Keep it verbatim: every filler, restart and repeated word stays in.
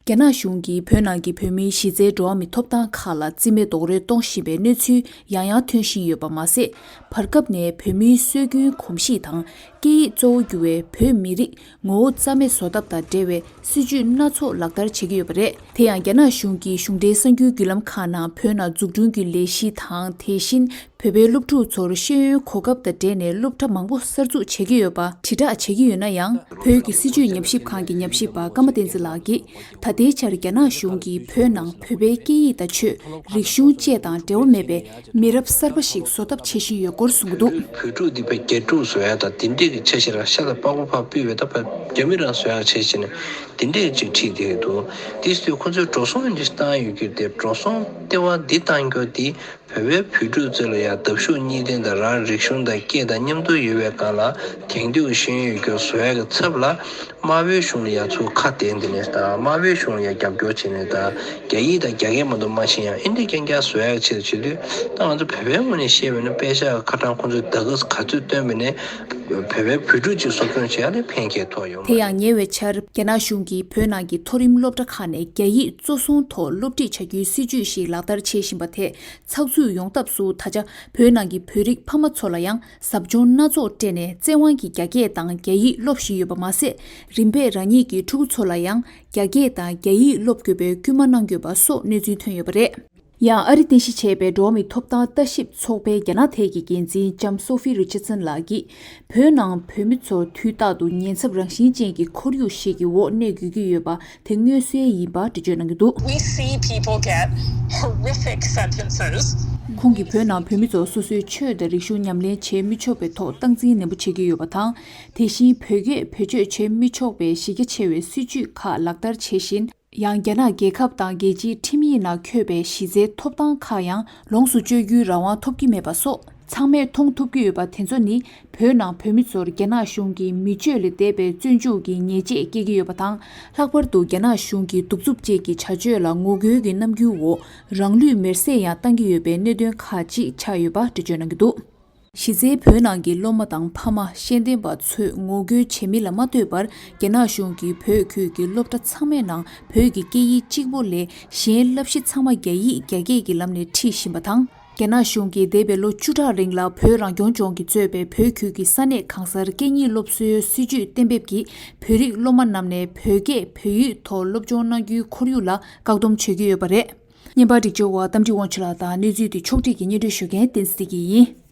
རྒྱ་ནག་གཞུང་གིས་བོད་ནང་གི་བོད་མིའི་གཞི་རྩའི་འགྲོ་བ་མིའི་ཐོབ་ཐང་ཁག་ལ་རྩིས་མེད་རྡོག་རོལ་གཏོང་བཞིན་པའི་གནས་ཚུལ་ཡང་ཡང་ཐོན་བཞིན་ཡོད་པ་མ་ཟད། བར་སྐབས་ནས་བོད་མིའི་སྲོལ་རྒྱུན་གོམས་གཤིས་དང་སྐད་ཡིག་གཙོ་བོ་གྱུར་བའི་བོད་མི་རིགས་ངོ་བོ་རྩ་མེད་བཟོ་ཐབས་དང་འབྲེལ་བའི་སྲིད་བྱུས་སྣ་ཚོགས་ལག་བསྟར་བྱེད་ཀྱི་ཡོད་པ་རེད། དེ་ཡང་རྒྱ་ནག་གཞུང་གིས་གཞུང་འབྲེལ་གསར་འགྱུར་བརྒྱུད་ལམ་ཁག་ནང་བོད་ནང་འཛུགས་སྐྲུན་གྱི་ལས་གཞི་དང་། དེ་བཞིན་བོད་པའི་སློབ་ཕྲུག་ཚོར་ཤེས་ཡོན་གོ་སྐབས་དང་འབྲེལ་ནས་སློབ་གྲྭ་མང་པོ་གསར་འཛུགས་བྱེད་ཀྱི་ཡོད་པ་དྲིལ་བསྒྲགས་བྱེད་ཀྱི་ཡོད་ན་ཡང་། བོད་ཀྱི་སྲིད་བྱུས་ཉམས་ཞིབ་ཁང་གི་ཉམས་ཞིབ་པ་ཀརྨ་བསྟན་འཛིན་ལགས་ཀྱིས། ད་ལྟའི་ཆར་རྒྱ་ནག་གཞུང་གིས་བོད་ནང་བོད་པའི་སྐད་ཡིག་དང་ཆོས། རིག་གཞུང་བཅས་དང་འབྲེལ་བ་མེད་པའི་མི་རབས་གསར་པ་ཞིག་བཟོ་ཐབས་བྱེད་བཞིན་ཡོད་སྐོར་གསུངས་འདུག། བོད་ཕྲུག་འདི་བོད་རྒྱ་ཕྲུག་བཟོ་ཡ་དང་དེ་འདྲས་ཀྱི་འཆར་གཞི་རང་ཤ་དང་པགས་པ་ཕར་ཕུད་པའི་ད་བོད་རྒྱ་མི་རང་བཟོ་ཡ་བྱེད་བྱས་ནས་དེ་འདྲས་ཅིག་ཁྲིད་བསྡད་ཀྱི་འདུག། དེ་སྲིད་ཁོ་ཚོས་འགྲོ་སོང་འདི་བཏང་ཡོད་ཀྱི་རེད་དེ། འགྲོ་སོང་ལྟེ་བ་འདི་བཏང་རྒྱུ་འདི་བོད་པའི་བོད་ཕྲུག་ཚོ་ལ་ཡང་འདབ་ཤུགས་གཉིས་ལྡན་དང་རང་རིག་གཞུང་དང་སྐད་དང་མཉམ་དུ་ཡོད་པའི་སྒང་ལ་དེང་དུས་ཀྱི་ཤེས་ཡོན་ཡོད་རྒྱུ་བཟོ་ཡ་གི་ཚབ་ལ། དམར་པོའི་གཞུང་ལ་ཡ་ཚུར་ཁ་གཏད་འདི་ནས་དང་། དམར་པོའི་གཞུང་ལ་ཡ་རྒྱབ་སྐྱོར་བྱས་ནས་དང་། རྒྱ་ཡིག་དང་རྒྱ་སྐད་མ་གཏོགས་མ་ཤེས་ཡང་ཨིན་དེ་རྐྱང་རྐྱང་བཟོ་ཡག་ཆེད་དུ་བྱེད་དུས། ད་ང་ཚོ་བོད་པའི་ངོས་ནས་བཤད་པ་ཡིན་ན་པེ་ཤག་གི་ཁ་གྲངས་ཁོང་ཚོས་ད་ག་ག་ཚོད་བཏོན་པ་ཡིན་ནའི་བོད་པའི་བོད་ཕྲུག་ཅིག་གསོ་སྐྱོང་བྱེད་ཡག་ལ་ཕན་ཁེ་ཐོགས་ཡོང་། དེ་ཡང་ཉེ་བའི་ཆར་རྒྱ་ནག་གཞུང་གིས་བོད་ནང་གི་མཐོ་རིམ་སློབ་གྲྭ་ཁག་ནས་རྒྱ་ཡིག་གཙོ་བཟུང་ཐོག་སློབ་ཁྲིད་བྱ་རྒྱུའི་སྲིད་ཇུས་ཤིག་ལག་བསྟར་བྱེད་བཞིན་པ་དེ་ཚགས་ཚུད་ཡོང་ཐབས་སུ། ད་ཆ་བོད་ནང་གི་བོད་རིགས་ཕ་མ་ཚོ་ལ་ཡང་ཟབ་སྦྱོང་སྣ་ཚོགས་སྤྲད་ནས་བཙན་དབང་གིས་རྒྱ་སྐད་དང་རྒྱ་ཡིག་སློབ་བཞིན་ཡོད་པ་མ་ཟད། རིམ་པས་རང་ཉིད་ཀྱི་ཕྲུ་གུ་ཚོ་ལ་ཡང་རྒྱ་སྐད་དང་རྒྱ་ཡིག་སློབ་དགོས་པའི་སྐུལ་མ་གནང་དགོས་པ་སོགས་གནས་ཚུལ་ཐོན་ཡོད་པ་རེད། ཡང་ཨ་རི་རྟེན་གཞི་བྱས་པའི་འགྲོ་བ་མིའི་ཐོབ་ཐང་ལྟ་ཞིབ་ཚོགས་པའི་རྒྱ་ནག་ཐད་ཀྱི་འགན་འཛིན་ལྕམ་སོ་ཧྥི་རི་ཆར་སན་ལགས་ཀྱིས། བོད་ནང་བོད་མི་ཚོ་དུས་རྟག་ཏུ་ཉེན་ཚབས་རང་བཞིན་ཅན་གྱི་ཁོར་ཡུག་ཞིག་གི་འོག་གནས་དགོས་ཀྱི་ཡོད་པ་དེ་མངོན་གསལ་ཡིན་པ་འགྲེལ་བརྗོད་གནང་གི་འདུག། We see people get horrific sentences. ཁོང་གིས་བོད་ནང་བོད་མི་ཚོ་སོ་སོའི་ཆོས་དང་རིག་གཞུང་ཉམས་ལེན་བྱེད་མི་ཆོག་པའི་ཐོག་སྟངས་འཛིན་ནན་པོ་བྱེད་ཀྱི་ཡོད་པ་དང་། དེ་བཞིན་བོད་སྐད་བེད་སྤྱོད་བྱེད་མི་ཆོག་པའི་གཞི་རྒྱ་ཆེ་བའི་སྲིད་ཇུས་ཁག་ལག་བསྟར་བྱེད་བཞིན། ཡང་རྒྱ་ནག་རྒྱལ་ཁབ་དང་རྒྱལ་སྤྱིའི་ཁྲིམས་ཡིག་ནང་འཁོད་པའི་གཞི་རྩའི་ཐོབ་ཐང་ཁག་ཡང་ལོངས་སུ་སྤྱོད་རྒྱུའི་རང་དབང་ཐོབ་ཀྱི་མེད་པ་སོགས་ཚང་མས་མཐོང་ཐུབ་ཀྱི་ཡོད་པ་དེ་ཚོ་ནི། བོད་ནང་བོད་མི་ཚོར་རྒྱ་ནག་གཞུང་གིས་མི་སྤྱོད་ལས་འདས་པའི་བཙོན་འཇུག་གི་ཉེས་ཆད་བཀལ་གྱི་ཡོད་པ་དང་། ལྷག་པར་དུ་རྒྱ་ནག་གཞུང་གི་གདུག་རྩུབ་ཅན་གྱི་བྱ་སྤྱོད་ལ་ངོ་རྒོལ་གྱི་རྣམ་འགྱུར་འོག་རང་ལུས་མེར་སྲེག་ཡང་བཏང་གི་ཡོད་པའི་གནད་དོན་ཁག་ཅིག་ཆགས་ཡོད་པ་འགྲེལ་བརྗོད་གནང་གི་འདུག། གཞི་རྩའི་བོད་ནང་གི་སློབ་མ་དང་ཕ་མ་ཤེས་ལྡན་པ་ཚོས་ངོ་རྒོལ་བྱེད་མིན་ལ་མ་ལྟོས་པར། རྒྱ་ནག་གཞུང་གིས་བོད་ཁུལ་གྱི་སློབ་གྲྭ་ཚང་མའི་ནང་བོད་ཀྱི་སྐད་ཡིག་གཅིག་པོ་ལས་གཞན་བསླབ་གཞི་ཚང་མ་རྒྱ་ཡིག་རྒྱ་སྐད་ཀྱི་ལམ་ནས་ཁྲིད་བཞིན་པ་དང་། རྒྱ་ནག་གཞུང་གིས་འདས་པའི་ལོ་བཅུ་ཕྲག་རིང་ལ་བོད་རང་སྐྱོང་ལྗོངས་ཀྱིས་གཙོས་པའི་བོད་ཁུལ་གྱི་ས་གནས་གང་སར་སྐད་གཉིས་སློབ་གསོའི་སྲིད་ཇུས་གཏན་འབེབས་ཀྱིས། བོད་རིགས་སློབ་མ་རྣམས་ནས་བོད་སྐད་བོད་ཡིག་ཐོག་སློབ་སྦྱོང་གནང་རྒྱུའི་ཁོར་ཡུག་ལ་བཀག་སྡོམ་བྱེད་ཀྱི་ཡོད་པ་རེད། བརྙན་པར་སྒྲིག་སྦྱོར་བ་རྟ་མགྲིན་དབང་ཕྱུག་ལགས་དང་གནས་ཚུལ་དེ་ཕྱོགས་སྒྲིག་གིས་སྙན་སྒྲོན་ཞུ་མཁན་བསྟན་འཛིན་བདེ་སྐྱིད་ཡིན།